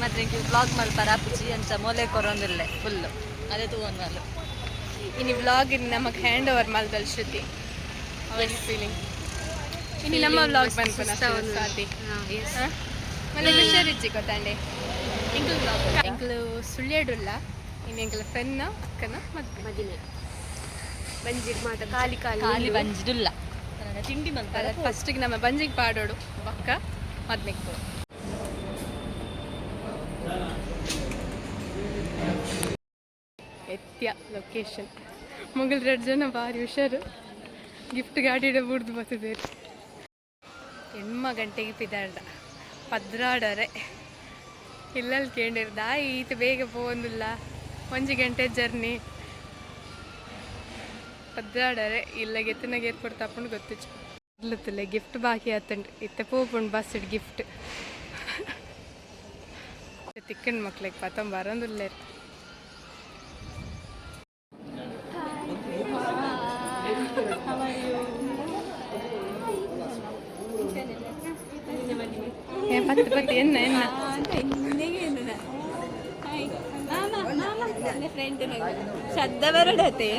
ಮಾತ್ರ ಎಂಕ್ ವ್ಲಾಗ್ ಮಲ್ಪರ ಆಪುಜಿ. ಅಂಚ ಮೊಲೆ ಕೊರೊಂದಿಲ್ಲೆ ಫುಲ್, ಅದೇ ತೂವೊಂದಲ್ಲ. ಇನಿ ವ್ಲಾಗ್ ನಮಕ್ ಹ್ಯಾಂಡ್ ಓವರ್ ಮಲ್ದಲ್ ಶ್ರುತಿ. ಅವರ್ ಫೀಲಿಂಗ್? ಇನಿ ನಮ್ಮ ವ್ಲಾಗ್ ಬಂದ್ಪನ ಸ್ವಾತಿ ಮನೆ ಹುಷಾರಿಜ್ಜಿ ಗೊತ್ತಾಂಡೆ. ಎಂಕಲ್ ವ್ಲಾಗ್. ಎಂಕಲು ಸುಳ್ಯಡುಲ್ಲ. ಇನ್ನು ಎಂಕಲ ಫ್ರೆಂಡ್ನ ಅಕ್ಕನ ಮದ್ವೆ. ಮದಿಮೆ. ಬಂಜಿಗ್ ಮಾತ ಖಾಲಿ ಖಾಲಿ. ಖಾಲಿ ಬಂಜಿಡುಲ್ಲ, ತಿಂಡಿ ಮಲ್ಪರ. ಫಸ್ಟಿಗೆ ನಮ್ಮ ಬಂಜಿಗೆ ಪಾಡೋಡು, ಬಕ್ಕ ಮದ್ಮೆಗೆ ಪೋ. ಎತ್ಯ ಲೊಕೇಶನ್. ಮೊಗಲ್ ಎರಡು ಜನ ಭಾರಿ ಹುಷಾರು, ಗಿಫ್ಟ್ ಗಾಡಿಡ ಬುಡ್ದು ಬತ್ತಿದ್ದೇವೆ. 8 ಗಂಟೆಗೆ ಪಿದಾಡ್ದ, ಪದ್ರಾಡರೆ ಇಲ್ಲಲ್ಲಿ ಕೇಂಡಿರ್ದ. ಈತ ಬೇಗ ಪೋಂದಿಲ್ಲ, 1 ಗಂಟೆ ಜರ್ನಿ. ಪದ್ರಾಡರೆ ಇಲ್ಲ ಗೆತ್ತನಾಗ ಏರ್ಪೋರ್ಟ್ ತಪ್ಪುಂಡು ಗೊತ್ತಿಚ್ಚು. ಗಿಫ್ಟ್ ಬಾಕಿ ಆತಂಡು. ಇತ್ತೆ ಪೋಪುಂಡು ಬಸ್ ಗಿಫ್ಟ್ ತಿಕ್ಕಂಡ್ ಮಕ್ಳಿಗೆ ಪತಂ ಬರಂದುಲ್ಲೇರು. ಏ ಪತ್ತು ಪತ್ತು, ಎನ್ನ ಎನ್ನ. ಫ್ರೆಂಡ್ ಶ್ರದ್ಧಾ ಬರಡತೆ.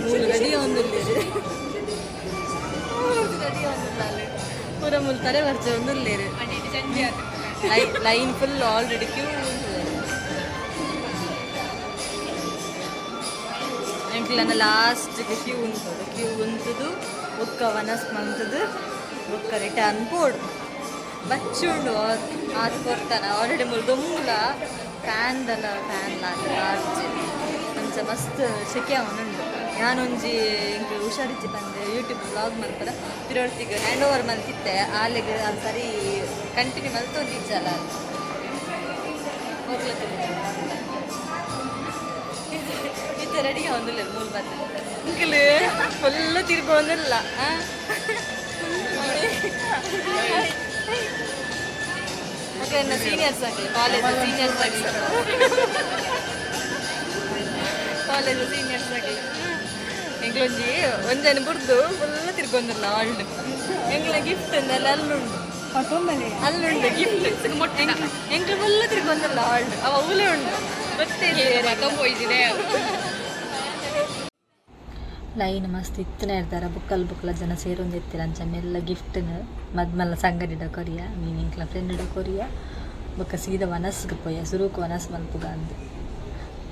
ಮೂಲು ರೆಡಿ ಒಂದಿಲ್ಲ, ರೆಡಿ ಒಂದಿಲ್ಲ. ಪೂರ ಮುಲ್ ತರೆ ಬರ್ಚೆ ಒಂದುಲ್ಲೇರು. Line full already queue. ಎಂಕ್ಲನ ಲಾಸ್ಟ್ಗೆ ಕ್ಯೂ ಉಂಟು. ಕ್ಯೂ ಉಂಟುದು, ಬೊಕ್ಕ ವನಸ್ ಮಂತದು, ಬೊಕ್ಕ ರಿಟರ್ನ್ ಪೋಡು. ಬಚ್ಚುಂಡು ಆತ್ ಕೊರ್ತಾನ. ಆಲ್ರೆಡಿ ಮುಲ್ ದೊಂಬುಲ, ಫ್ಯಾನ್ ದಲ ಫ್ಯಾನ್ ಲಾರ್ಜ್. ಅಂಚ ಮಸ್ತ್ ಸೆಕೆ ಅವನುಂಡು. ಯಾನೊಂಜಿ ಎಂಕ್ ಹುಷಾರಿಜ್ಜಿ ಪಂದ್ ಯೂಟ್ಯೂಬ್ ವ್ಲಾಗ್ ಮಲ್ಪರ ಪಿರೊರ್ತಿಗ್ ಹ್ಯಾಂಡ್ ಓವರ್ ಮಲ್ತಿತ್ತೆ. ಆಲೆಗ್ ಅದು ಸರಿ ಕಂಟಿನ್ಯೂ ಮಲ್ತೊಂದಿಜ್ಜಲ್ಲ. ಹೋಗ್ಲತ್ತಿಲ್ಲ. ಇತ್ತೆ ರೆಡಿ ಆವೊಂದುಲ್ಲೆರ್ ಮೂಲು ಬತ್ತೆ. ಅಂಕಲ್ ಫುಲ್ ತಿರ್ಗೊಂದಿಲ್ಲ. ಓಕೆ, ಸೀನಿಯರ್ಸ್ ಆಗಲಿ, ಕಾಲೇಜ್ ಸೀನಿಯರ್ಸ್ ಆಗಲಿ, ಕಾಲೇಜ್ ಸೀನಿಯರ್ಸ್ ಆಗಲಿ. ಎಂಕ್ಲೊಂಜಿ ಒಂಜನ ಬುಡ್ದು ಫುಲ್ ತಿರ್ಗೊಂದಿಲ್ಲ ಆಲ್ಡ್. ಎಂಕ್ಲ ಗಿಫ್ಟ್ ಅಂದಲ್ಲ, ಅಲ್ಲುಂಡು ಅಲ್ಲುಂಡು ಗಿಫ್ಟ್. ಎಂಕ್ಲು ಫುಲ್ ತಿರ್ಗೊಂದಿಲ್ಲ ಆಲ್ಡ್. ಅವ ಅವುಲೇ ಉಂಡು, ಗೊತ್ತೇ. ಹೋಯ್ತಿದೆ. ಲೈನ್ ಮಸ್ತ್ ಇತ್ತನೇ ಇರ್ತಾರ. ಬುಕ್ಕಲ್ ಬುಕ್ಕಲ ಜನ ಸೇರೊಂದಿತ್ತೆರ್. ಅಂಚ ಮೆಲ್ಲ ಗಿಫ್ಟ್ನ್ ಮದ್ಮಲ್ಲ ಸಂಗಡಿಡ ಕೊರಿಯ, ಮೀನ್ ಎಂಕ್ಲ ಫ್ರೆಂಡ್ ಕೊರಿಯ. ಬೊಕ್ಕ ಸೀದಾ ವನಸ್ಗೆ ಪೋಯ, ಸುರುಕು ವನಸ್ ಮಲ್ಪುಗ ಅಂದ್.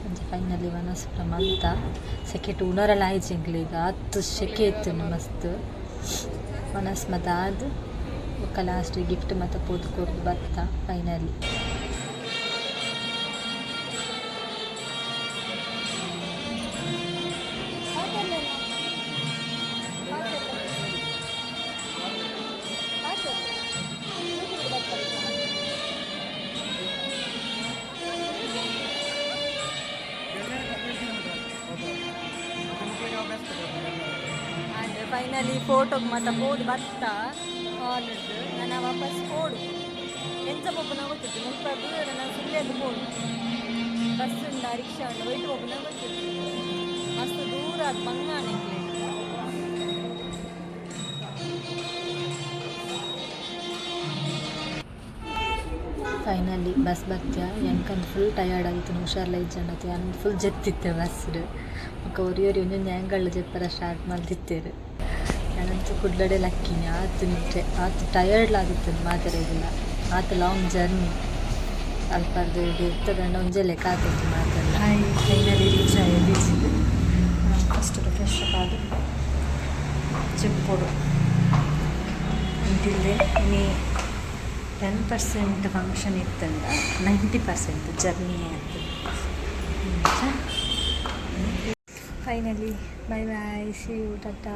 ಅಂಚ ಫೈನಲಿ ವನಸ್ ಪೂರ ಮಲ್ತ. ಸೆಕೆಟ್ ಉಣರಲ ಆಯ್ಚಿ ಎಂಕ್ಲೆಗ್, ಆತ್ ಸೆಕೆ ಇತ್ತು ಮಸ್ತ್. ವನಸ್ ಮತ ಆದ್ ಬೊಕ್ಕ ಲಾಸ್ಟ್ ಗಿಫ್ಟ್ ಮತ ಪೋದು ಕೊರ್ದು ಬತ್ತ ಫೈನಲಿ. ಅಂಡ್ ಫೈನಲಿ ಫೋಟೋಗೆ ಮಾತ ಪೋದು ಬತ್ತ ಹಾಲ್ಡ್ದು. ನಾನು ವಾಪಸ್ ಪೋಡು. ಎಂಚ ಪೋಪುನ ಗೊತ್ತಿತ್ತು. ಮುಲ್ಪದ್ದು ನನ್ನ ಸುಳ್ಯಗ್ ಪೋಡು. ಬಸ್ ಉಂಡ, ರಿಕ್ಷಾ ಉಂಡ, ಒಯ್ಟ್ ಪೋಪುನ ಗೊತ್ತಿತ್ತು. ಮಸ್ತ್ ದೂರ ಅದು ಬಂಗಾಣ ಎಂಕ್ಲೆಗ್. ಫೈನಲಿ ಬಸ್ ಬತ್ಯ. ಎಂಕಂದ್ ಫುಲ್ ಟಯರ್ಡ್ ಆಗಿತ್ತು, ಹುಷಾರ್ಲ ಇಜ್ಜಂಡತೆ. ಯಾನ್ ಫುಲ್ ಜೆತ್ತಿತ್ತೆ ಬಸ್ಡ್. ಬೊಕ್ಕ ಒರಿ ಒರಿ ಒಂಜೊಂಜಿ ಆ್ಯಂಗಲ್ ಜೆಪ್ಪರ ಸ್ಟಾರ್ಟ್ ಮಲ್ತಿತ್ತೆರ್. ಯಾನಂತೂ ಕುಡ್ಲಡೆ ಲಕ್ಕಿನಿ. ಆತ್ ನಿದ್ರೆ, ಆತ್ ಟಯರ್ಡ್ಲ ಆದಿತ್ತು ಮಾತೆರೆಗ್ಲ. ಆತ್ ಲಾಂಗ್ ಜರ್ನಿ. ಅಲ್ಪರ್ದು ಇತ್ತದಂಡ ಒಂಜೆ ಲೆಕ್ಕ ಆತಿತ್ತು ಮಾತೆಲ್ಲ. ಹಾಯ್, ಫೈನಲಿ ರೀಚ್ ಆಯ ಬೀಚಿಗೆ. ಫಸ್ಟ್ ಫ್ರೆಶ್ ಅಪ್ ಆದ್ ಜೆಪ್ಪೊಡು ಅಂತಿಲ್ಲೆ. ಇನಿ 10% ಫಂಕ್ಷನ್ ಇತ್ತಂಡ 90% ಜರ್ನಿ ಆಯ್ತು. Finally bye bye, see you, tata.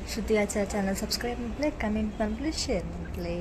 Shruti Achar channel subscribe ಮಲ್ಪಲೆ, ಕಮೆಂಟ್ ಮಲ್ಪಲೆ, ಶೇರ್ ಮಲ್ಪಲೆ.